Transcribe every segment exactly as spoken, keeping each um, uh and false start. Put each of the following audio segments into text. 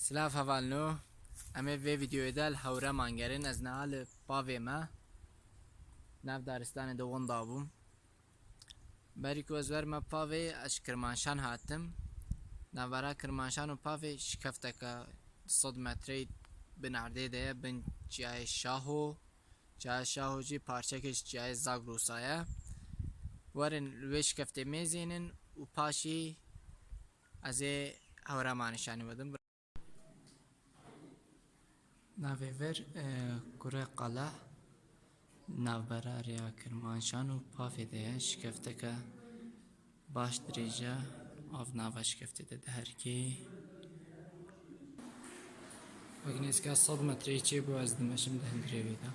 Silav hevalno. Em ê vê videoyê de li Hewreman gerin. Ez niha li Pavê me. Nav daristanê de winda bûm. Berî ku ez werime Pavê, ez ji Kirmanşan hatim. Navbera Kirmanşan û Pavê şikefteke du sed metreyê bin erdê de ye, bin çiyayê Şaho. Çiyayê Şaho jî parçekê ji çiyayê Zagrosa ye. Werin li wê şikeftê mêzênin û paşî ez ê Hewremanê şanî bidim. Navê vir, e, Kure Qala, navbera rêya Kirmanşan û Pavê de ye. Şikefteke baş dirêj e, av nava şikeftê de diherikê. Wek nêzîka sed metreyê çêbû, ez dimeşim di hundirê wê de.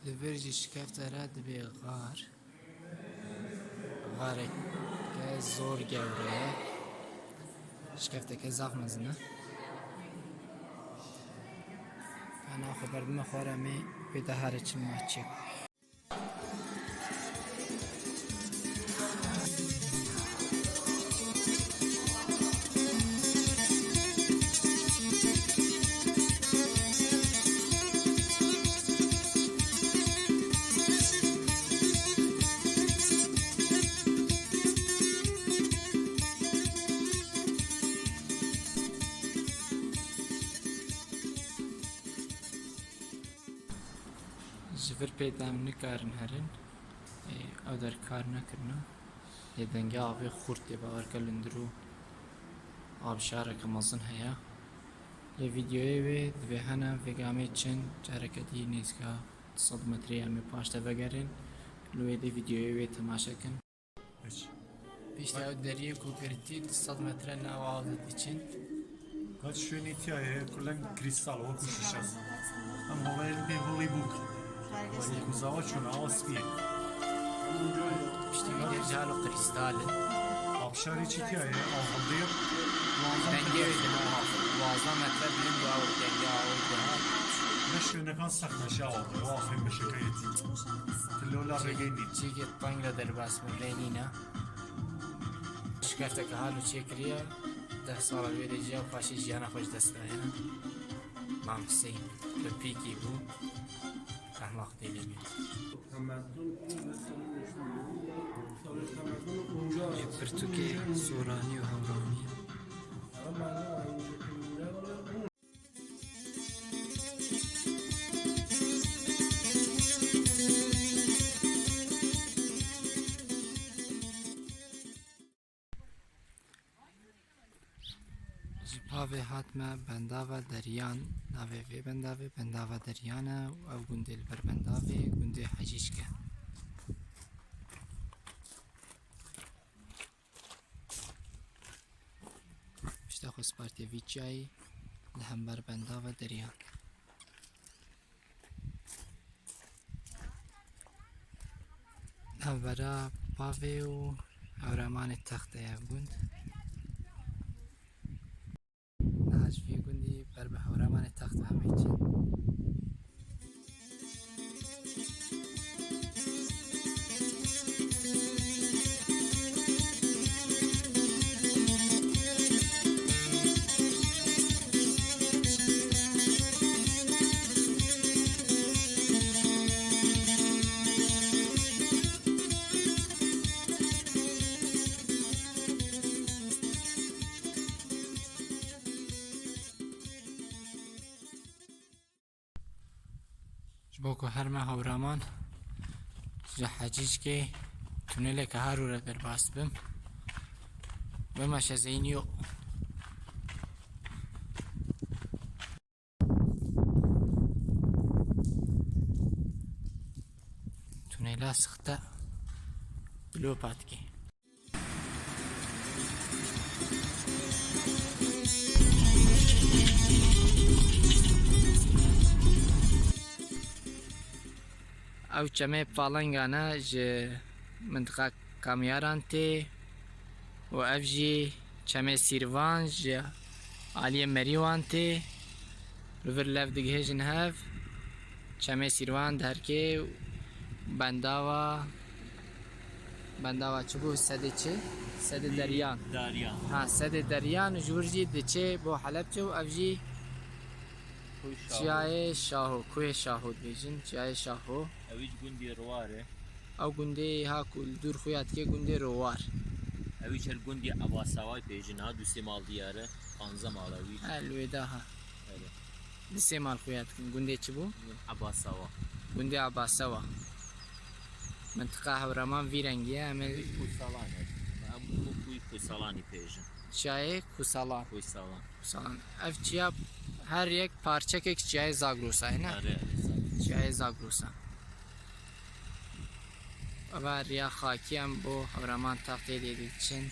Li vir jî şikefte re dibê xar. Xareke zor gewre ye. Şikefteke zaf mezin e. Ka naxwe berdime xwar, em ê wê de here çi maç çêk. Ji vir pê de em nikarin herin. Ê, ew der kar nekirine. Lê dengê avê xurt tê, bawer ke li ndirû abşareke mezin heye. Lê vîdeoyê wê divê hene vê gamê çin, careke dî nêzîka du sed metreyê em ê paş de vegerin. Li wê dê vîdeoyê wê temaşe kin. Piştî ew deriyê ku girtî du sed metre nav aw de diçin. Kaç şûnî tiya ye, kulen krîstal, wekû şîşe. Em holê li bê holî bûk. Wekû zawa çûne, awa spî ye. Piştî wî dê cihalo krîstal in. Apşarî çi tiya ye, aw hildê. Dengê wê dine, duwazdeh metre bilind û aw dengê aw dine. Ne şûnekan sex neşe awa, awa axirîn beşeke yetî. Tilola regey nî. Çîkê teng re derbas bin rê nîne. Şikefteke halo çêkiriye, deh sala wê de jiya û paşê jiyana xwe ji dest daye. Mam Huseyîn bi pîkî bû, rehma Xwedê lê bê. Ê pirtûkê soranî û hewranî. Ji Pavê hatime bendava Deriyan, navê vê bendavê bendava Deriyan e û ev gundê li ber bendavê gundê Hecîşk e. Pişta xwe spartiye vî çiyayî li hember bendava Deriyan. Navbera Pavê û Hewremanê Text e ev gund. Niha ji vî gundî ber bi Hewremanê Text ve em ê çin. Ji bo ku herime Hewraman, ji Hecîşkê tuneleke harû re derbas bim. Bime şezeyniyo. Tunela sixte, blopa dikê. Ew çemê Palengan e, ji mintiqa Kamyaran tê û ev jî çemê Sîrvan ji aliyê Merîwan tê. Li vir lev digihêjin hev. Çemê Sîrvan derkê bendava, bendava çi bû? Sedê çi? Sedê Deryan. Deryan. Ha, Sedê Deryan, ji wir jî diçê bo Helebçe û ev jî Kuy Şaho. Çiyayê Şaho, Kuhê Şaho dibêjin, Çiyayê Şaho. Ew jî gundê Rowar e. Ew gundê ha ku li dûr xuya dike gundê Rowar. Ew jî gundê Ebasawayê pêjin ha, du sê mal diyar e, panzdeh mal ew jî. Ha, li wê de ha. Erê. Du sê mal xuya dikin. Gundê çi bû? Ebasawa. Gundê Ebasawa. Mintiqa Hewraman vî rengî ye, em ê Ew jî Kusalan e. Em bu kuy Kusalanî pêjin. Çiyayê Kusalan. Kusalan. Kusalan. Ev çiya her yek parçekek çiyayê Zagrosa ye, ne? Erê, erê, Zagros. Çiyayê Zagrosa. Eva riya xakî em bo Hewraman Textê dê diçin.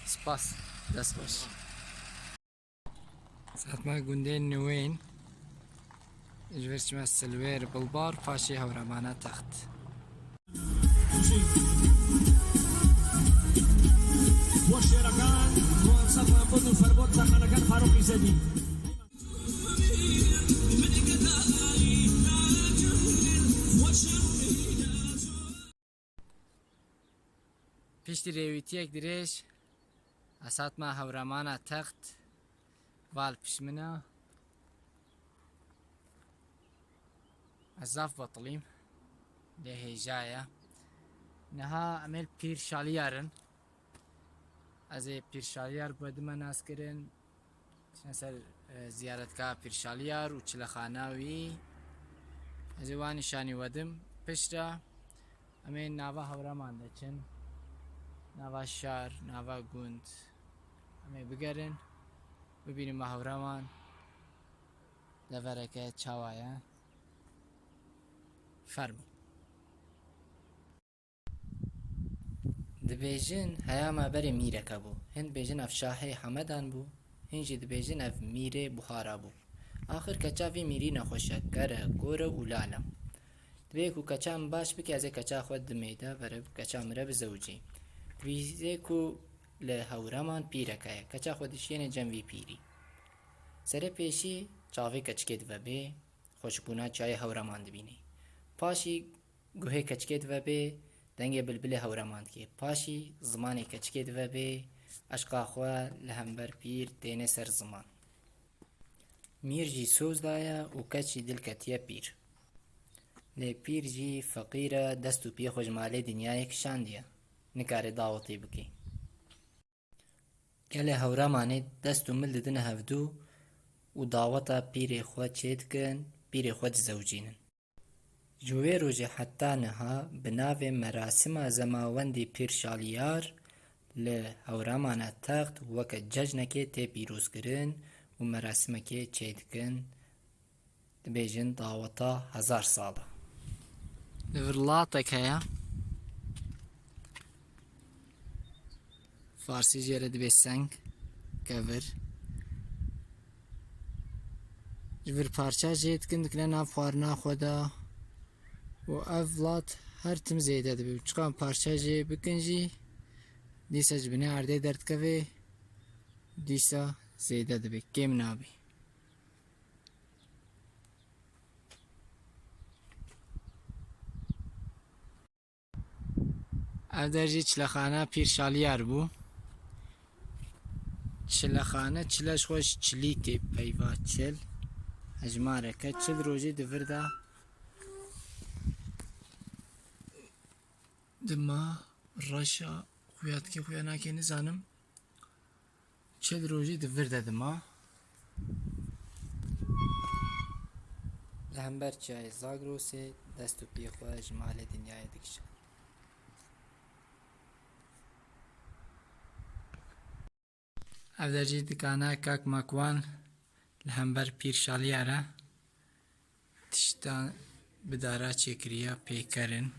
Spas. Dest baş. Saet me gundê Nûwên. Ji vir çime Silwêr, Bilbar, paşê Hewramana Text. Bo şêrekan, muwefeqan bo du ferbot texanekan Farûq Îzedî. Piştî rêwîtiyek dirêj, ez hatime Hewramana Text, val pişmina. Ez zaf betilîm. Lê hêja ye. Niha em ê li Pîr Şaliyar in. Ez ê Pîr Şaliyar ku dime nas kirin. Çine ser, e, ziyaretgaha Pîr Şaliyar û çilexana wî. Ez ê wan nîşanî wedim. Piştre em ê nava Hewraman de çin. Nava şar, nava gund. Em ê bigerin. Bibînin me Hewraman. Devereke çawa ye. Fermo. Dibêjin heya me berê mîreke bû. Hin dibêjin ev şahê Hemedan bû, hin jî dibêjin ev mîrê Buhara bû. Axir keça vî mîrî nexweş e, ker e, gor e û lal e. Dibê ku keça min baş bike, ez ê keça xwe dimê de, vere keça min re bizewicî. Dibêjê ku li Hewraman pîreke ye, keça xwe dişiyêne cem vî pîrî. Serê pêşî çavê keçikê dive bê, xweşikbûna çiyayê Hewraman dibînî. Paşî guhê keçikê dive bê, dengê bilbilê Hewraman dikê. Paşî zimanê keçikê dive bê, eşqa xwe li hember pîr têne ser ziman. Mîr jî soz daye û keç jî dil ketiye pîr. Lê pîr jî feqîr e, dest û piyê xwe ji malê dinyayê kişandiye. Nikare dawetê bike. Gelê Hewramanê dest û mil didine hevdû û daweta pîrê xwe çêdikin, pîrê xwe dizewicînin. Ji wê rojê heta niha bi navê Merasima Zemawendî Pîr Şaliyar li Hewramana Text weke cejnekê tê pîrozkirin û merasimekê çêdikin. Dibêjin daweta hezar sal e. Li vir latek heye. Farsî jê re dibê seng, kevir. Ji vir parça jê dikin, dikine nav xwarina xwe de. Û ev lat her tim zêde dibe. Çiqan parça jê bikin jî, dîsa ji binê erdê derdikeve, dîsa zêde dibe, kêm nabe. Ev der jî çilexana Pîr Şaliyar bû. Çilexane, çile ji xwe ji çilî tê peyva, çil. Hejmareke çil rojî di vir de dima, reşa xuya dike, xuya nake nizanim. Çil rojî di vir de dima. Li hember çiyayê Zagrosê dest û piyê xwe ji malê dinyayê dikişe. Ev der jî dikana Kak Makwan li hember Pîr Şaliyar e. Tişta bi dara çêkiriya pêker in.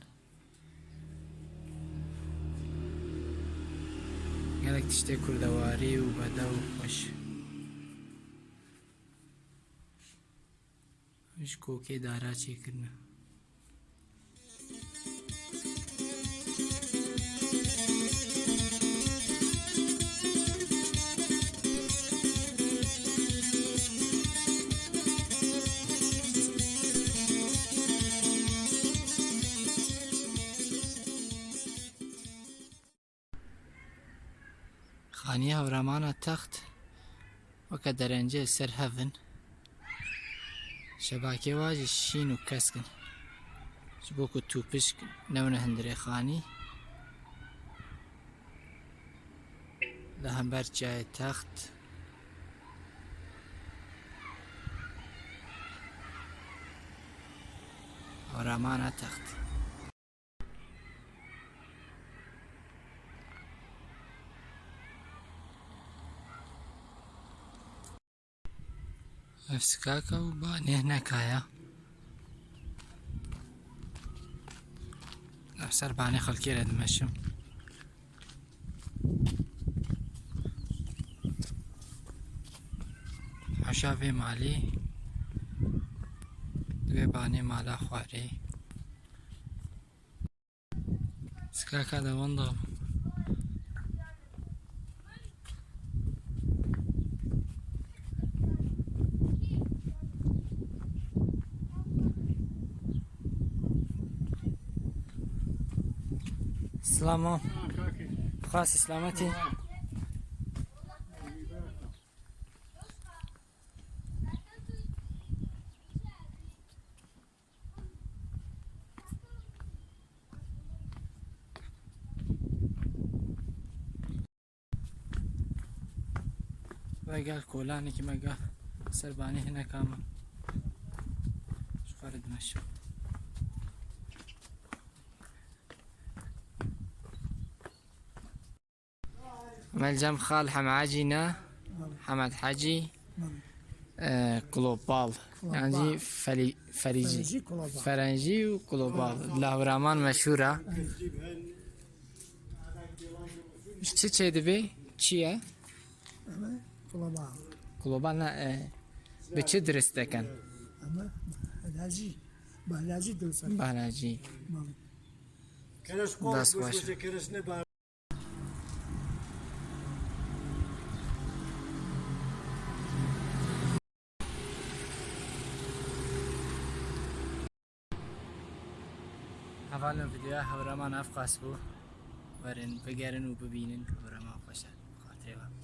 Gelek tiştê kurdewarî û bedew xweş. Ji kokê dara çêkirine. Xanî Hewramana Text weke derencê ser hev in. Şebakê wa jî şîn û kesk in. Ji bo ku tûpişk newne hundirê xanî. Li hember Çiyayê Text. Hewramana Text. Ev sikaka û banê hineka ya. Ev ser banê xelkê re dimeşim. Hewşa vê malî, vê banê mala xwarê. Sikaka de wenda bû. Silama. Xas selametî. Ve gel kolanekî me gel ser banê hineka min. Ji xwe re dimeşim. Melcem Xal Hemecî ne? Hemed Hecî. E, Global. Global. Yani Feli-, Ferîcî. Ferîcî Global. Ferencî û Global. Global. Li Hewraman meşhûr e. Çi çê dibe? Çi ye? Ama Global. Global ne, e, bi çi dirist dikin? Ama bahlacî. Bahlacî dirist dikin. Bahlacî. Bahlacî. Dest xweş. Hevalên, vîdeoya Hewraman ev qas bû. Werin bigerin û bibînin. Hewraman xweş e. Xatirê we.